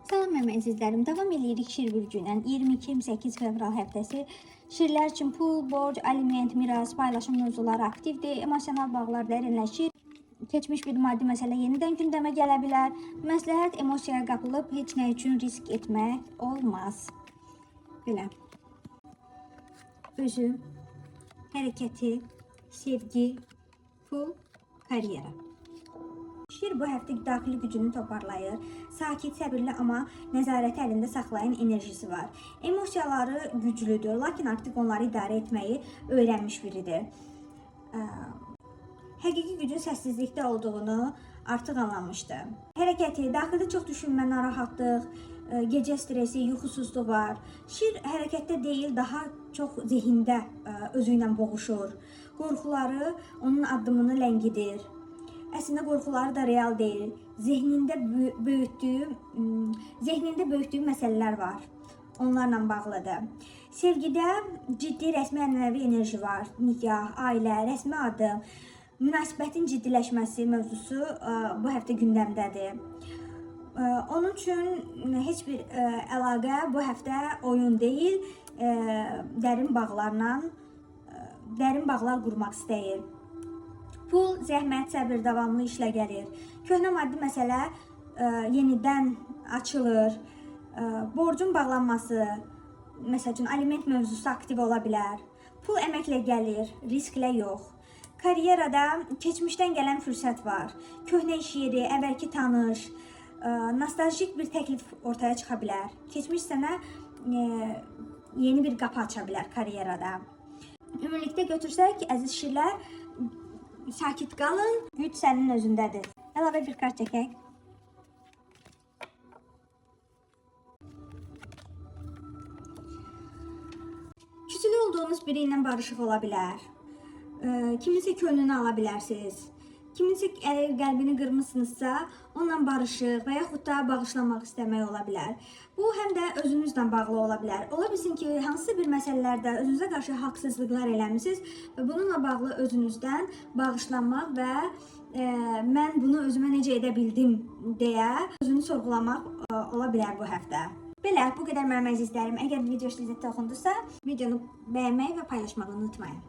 Salam mənim əzizlərim. Davam eləyirik Şir bürcü ilə. 22-28 fevral həftəsi şirlər üçün pul, borc, aliment, miras, paylaşım mövzuları aktivdir. Emosional bağlar dərinləşir. Keçmiş bir maddi məsələ yenidən gündəmə gələ bilər. Məsləhət emosiyaya qapılıb heç nə üçün risk etmək olmaz. Belə. Özü, hərəkəti, sevgi, pul, karyera. Şir bu həftə daxili gücünü toparlayır. Sakit, səbirli, amma nəzarəti əlində saxlayan enerjisi var. Emosiyaları güclüdür, lakin artıq onları idarə etməyi öyrənmiş biridir. Həqiqi gücün səssizlikdə olduğunu artıq anlamışdı. Hərəkəti, daxildə çox düşünmə, narahatlıq, gecə stresi, yuxusuzluq var. Şir hərəkətdə deyil, daha çox zehində özü ilə boğuşur. Qorxuları onun addımını ləngidir. Əslində qorxuları da real deyil. Zehnində böyütdüyü məsələlər var. Onlarla bağlıdır. Sevgidə ciddi rəsmi ənənəvi enerji var. Nikah, ailə, rəsmi adım, münasibətin ciddiləşməsi mövzusu bu həftə gündəmdədir. Onun üçün heç bir əlaqə bu həftə oyun deyil, dərin bağlarla dərin bağlar qurmaq istəyir. Pul, zəhmət, səbir, davamlı işlə gəlir. Köhnə maddi məsələ yenidən açılır. Borcun bağlanması, məsəl üçün aliment mövzusu aktiv ola bilər. Pul əməklə gəlir, risklə yox. Karyerada keçmişdən gələn fürsət var. Köhnə iş yeri, əvvəlki tanış, nostaljik bir təklif ortaya çıxa bilər. Keçmiş sənə yeni bir qapı aça bilər karyerada. Ümumilikdə götürsək, əziz şirlər, sakit qalın, güc sənin özündədir. Əlavə bir kart çəkək. Küsülü olduğunuz biri ilə barışıq ola bilər. Kiminsə könlünü ala bilərsiniz. Kiminsə əgər qəlbini qırmısınızsa, onunla barışıq və yaxud da bağışlamaq istəmək ola bilər. Bu həm də özünüzlə bağlı ola bilər. Ola bilsin ki, hansısa bir məsələlərdə özünüzə qarşı haqsızlıqlar eləmisiniz və bununla bağlı özünüzdən bağışlanmaq və mən bunu özümə necə edə bildim deyə özünü sorğulamaq ola bilər bu həftə. Belə, bu qədər mənim əzizlərim. Əgər video sizə toxundusa, videonu bəyənməyi və paylaşmağı unutmayın.